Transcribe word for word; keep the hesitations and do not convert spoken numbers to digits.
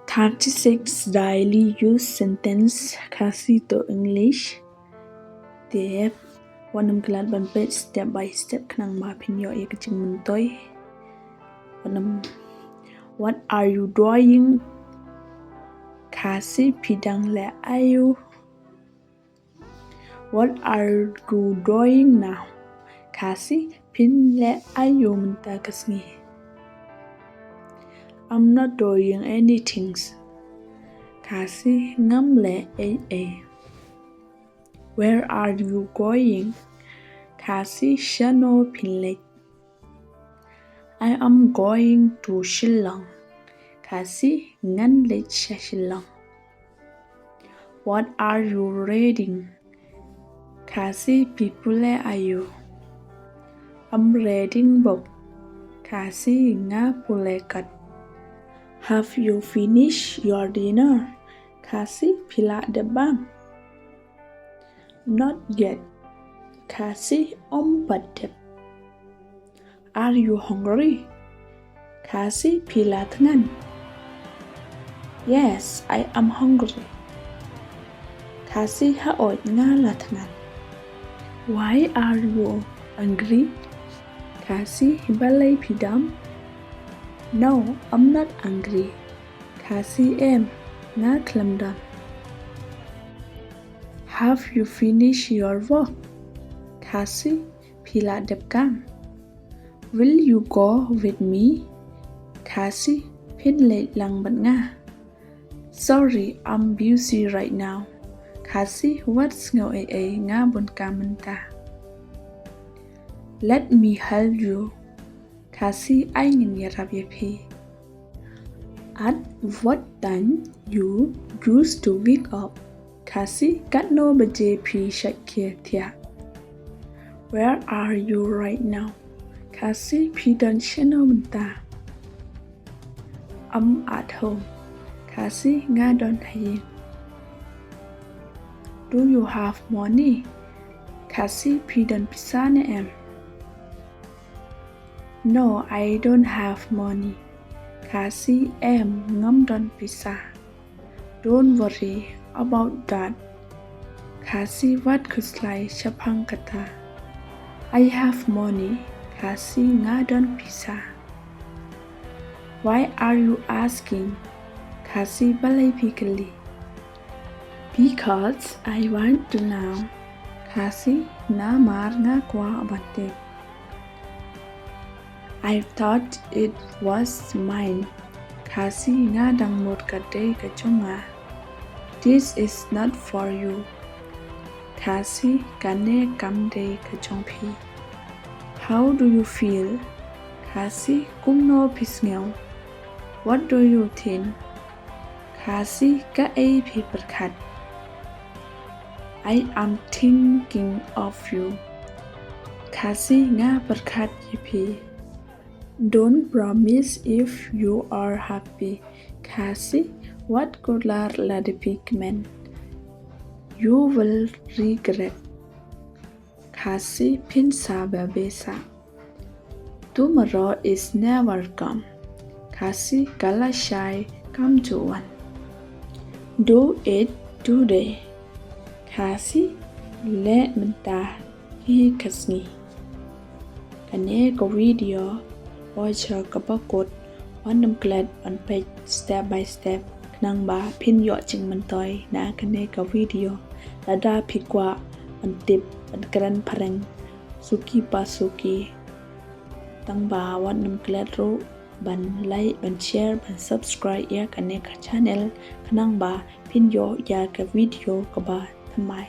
Thirty-six daily use sentence Khasi to English. Tip, wat nym klet ban peit step by step khnang ba phin ïoh ïa ka jingmyntoi. Wat nym, what are you doing? Khasi, phi dang leh aïu? What are you doing now? Khasi, phin leh aïu mynta ka sngi? I'm not doing anything. Khasi, ngam leh ei ei. Where are you going? Khasi, shano phin leit? I am going to Shillong. Khasi, ngan leit sha Shillong. What are you reading? Khasi, phi pule aïu? I'm reading book. Khasi, nga pule kot. Have you finished your dinner? Khasi, phi la dep bam? Not yet. Khasi, ym pat dep. Are you hungry? Khasi, phi la thngan? Yes, I am hungry. Khasi, haoid, nga la thngan. Why are you angry? Khasi, balei phi dam? No, I'm not angry. Khasi, em, nga khlem dam. Have you finished your work? Khasi, phi la dep kam? Will you go with me? Khasi, phin leit lang bad nga? Sorry, I'm busy right now. Khasi, wat sngew ei ei, nga bun kam mynta. Let me help you. Khasi, ai ngin ïarap ïa phi. At what time you used to wake up? Khasi, katno baje phi shait khie thiah? Where are you right now? Khasi, phi don shano mynta? I'm at home. Khasi, nga don ha ïing. Do you have money? Khasi, phi don pisa ne em? No, I don't have money. Khasi, em, ngam don pisa. Don't worry about that. Khasi, wat khuslai shaphang kata. I have money. Khasi, nga don pisa. Why are you asking? Khasi, balei phi kylli? Because I want to know. Khasi, namar nga kwah ban tip. I thought it was mine. Khasi, nga dang mut ka dei ka jong nga. This is not for you. Khasi, kane kam dei ka jong phi. How do you feel? Khasi, kumno phi sngew? What do you think? Khasi, kaei phi pyrkhat? I am thinking of you. Khasi, nga pyrkhat ïa phi. Don't promise if you are happy. Khasi, wat kular lada phi kmen. You will regret. Khasi, phin sa ba beh sah. Tomorrow is never come. Khasi, ka lashai kam ju wan. Do it today. Khasi, leh mynta hi ka sngi. Kane ka video, wat sha kaba kut, wat nym klet ban peit step by step, khnang ba phin ïoh jingmyntoi na kane ka video. Lada phi kwah ban tip, ban kren phareng, suki pa suki. Tang ba wat nym klet ruh ban like, ban share, ban subscribe ïa kane ka channel, khnang ba phin ïoh ïa ka video kaba thymmai.